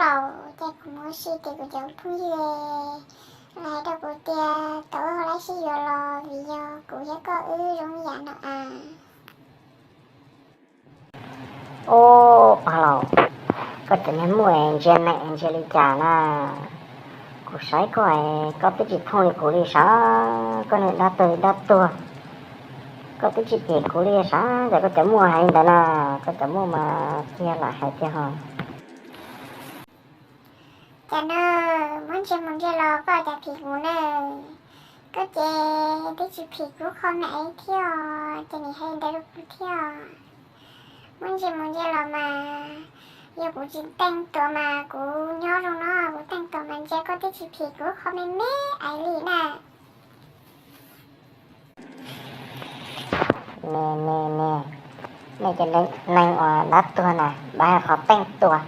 Au, ces kuv mus ua si ces kuv cov phooj ywg lawv hais rau kuv tias tau ua lab sib yuav los vim yog kuv thiab koj wb zoo yam no as. Ub, pog laus, koj cov niag muaj ntsia neeg ntsia li cas na? Kuv saib koj, koj twb tsis thooj li kuv li sav, koj niag dab tuag dab tuag, koj twb tsis cem kuv li sav, cas koj cov muaj hais li ntawd na? Koj cov muaj mas kiag lam hais tiag ho. Cas no, muab ntsia mus ntsia los koj cas phim kuv na? Koj ces twb tsis phim kuv qho me aiv thiab os, ces nim hais ntawd rau kuv thiab os. Muab ntsia mus ntsia los mas, yog kuv tsis teej tuas mas kuv nyob zoo no, kuv teej tuas mas ntsia koj twb tsis phim kuv qho me me aiv li na. Ne ne ne, nej cov neeg uas dab tuag na, npaj qhov teej tuas,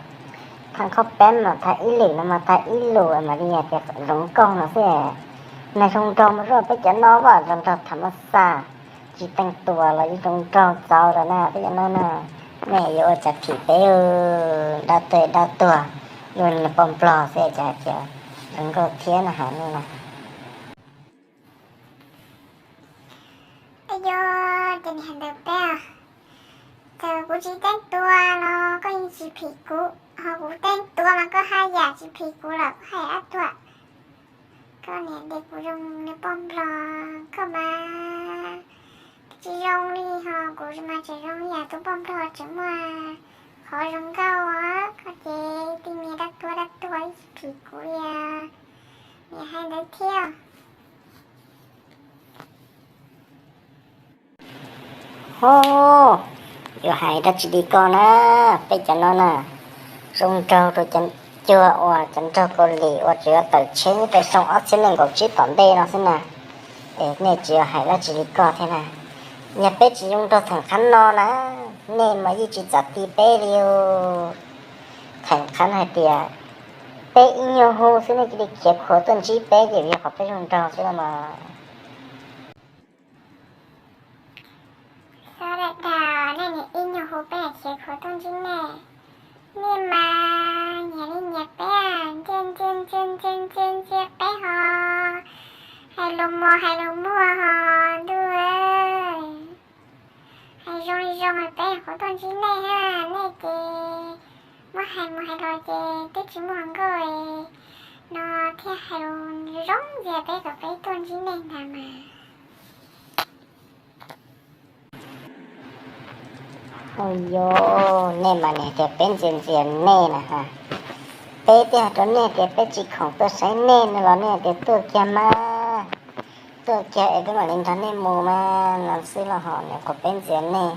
thaj qhov peb mas thaj ib lwm no mas thaj ib lus mas li tias zoo nkauj no xwb. Neeg zoo nraug mas zoo peb cov no, vaj zoo nraug tham mas xa, tsis teej tuas los yeej zoo nraug txaus lawm na peb cov no na. Nej yuav ua cas phim peb, dab tuag dab tuag, yuav niag poj nplog xwb cas hais tias zoo nkauj thiab no hais nej na. Yog ces nim hais ntawd peb, txawm kuv tsis teej tuas los koj yeej tsis phim kuv, ho kuv teej tuas mas koj haj yam tsis phim kuv lawm, koj hais dab tuag. Koj niam ntes kuv zoo niag poj nplog, koj mas tsis zoo li, ho kuv mas tseem zoo li yam tus poj nplog tseem muaj qhov zoo nkauj. Koj ces tib niag dab tuag dab tuag ib tsis phim kuv li, niam hais ntawd thiab. Ho, yuav hais dab tsi li koj na, peb cov no na, zoo nraug rau cov cuag uas cov nraug Kaus Lim uas tseem yuav tawm tsheb nyob rau xyoo ob txhiab nees nkaum tsib tom ntej no xwb na. Es nej tsis yuav hais dab tsi li koj thiab na. Yog peb tsis zoo nraug theem qab no na, nej mas yeej tsis txawm ti peb li. Theem qab hais tias peb ib nyuag hu xwb nej cia li khiav khuav tuaj ntsib peb ces yog qhov peb zoo nraug xwb no mas. Xav dab dag, nej niam ib nyuag hu peb khiav khuav tuaj ntsib nej. Nej mas nyiam li nyiam peb, ntxias ntxias ntxias ntxias ntxias ntxias peb ho, hais lus mos hais lus muag ho, ntuj, hais zoo li zoo peb khuav tuaj ntsib nej ha, nej ces muab hais mus hais los ces twb tsis muaj hluas nkauj no thiaj hais lus zoo ntxias peb kom peb tuaj ntsib nej ntag mas. Ua yog nej mas nim tias peb ntxias ntxias nej na ha. Peb twb hais rau nej tias peb tsis khoom tuaj saib nej no los nej tias tuaj kiag mas, tuaj kiag es peb mam li nrog nej mus mas no xwb los ho, nyuam qhuav peb ntxias nej.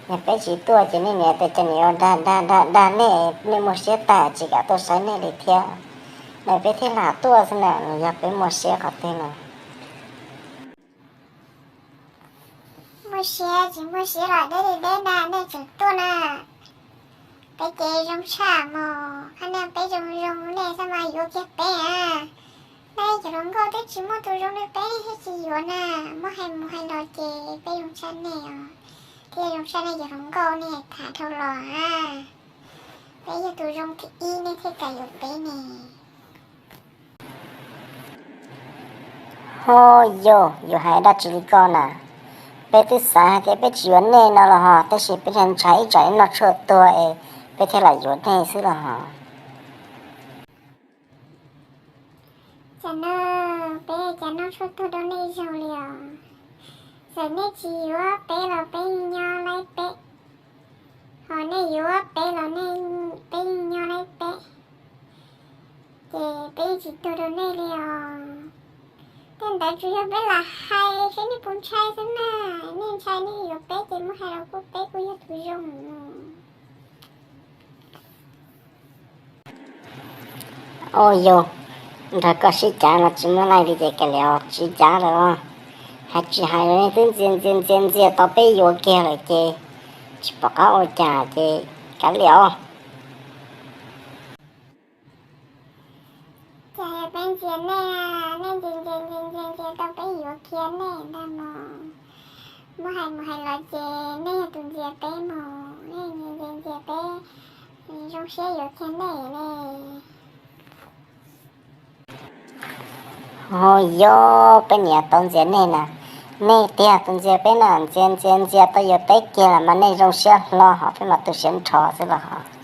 Yog peb tsis tuaj ces nej niam tais cov niam dag dag dag dag nej, nej muaj siab tag tsis kam tuaj saib nej li thiab. Nws peb thiaj lam tuaj xwb na, nws yog peb muaj siab qhov twg na. Muaj siab tsis muaj siab los deb li deb na, nej tseem tuaj na. Peb ces zoo tshaj mus, qhab nej peb zoo zoo nej xab mas yuav kiag peb a. Nej cov hluas nkauj twb tsis muaj tus zoo li peb thiaj tsis yuav na. Muab hais mus hais los ces peb zoo tshaj nej os, thiaj zoo tshaj nej cov hluas nkauj nej tham dhau los a. Peb yog tus zoo thib ib nej thiaj kam yuav peb ne. Ho yog yuav hais dab tsi li koj na? Peb twb xav hais tias peb tsis yuav nej no los ho, tab sis peb ntshai ib tsam noj tshuaj tuag es peb thiaj lam yuav nej xwb los ho. Cas no, peb cas noj tshuaj tuag rau nej zaug li os? Txawm nej tsis yuav peb los peb yeej nyob laib peb, ho nej yuav peb los peb yeej nyob laib peb, ces peb yeej tsis tuag rau nej li os. Tej ntawd tsuas yog peb lam hais seb nej puas ntshai xwb na. Nej ntshai nej yuav peb ces muab hais los kuj peb kuj yog tus zoo. Ua yog, nrog koj sib cav no tsis muaj laij li ces kav liam, tsis cav lawm os. Hais tsis hais los nej twb ntxias ntxias ntxias ntxias tau peb yuav kiag lawm ces tsis pom qab ua cas ces kav liam os. Cas yog peb ntxias nej, nej ntxias ntxias ntxias ntxias ntxias tau peb yuav kiag nej ntag mog. Muab hais mus hais los ces nej yog tus ntxias peb mog, nej ntxias ntxias ntxias peb Zoo siab yuav kiag nej ne. Ho yog peb niam tau ntxias nej na, nej tiag tus ntxias peb na, ntxias ntxias ntxias tau yuav peb kiag los mas nej zoo siab hlo hos peb mas tu siab nrho xwb los.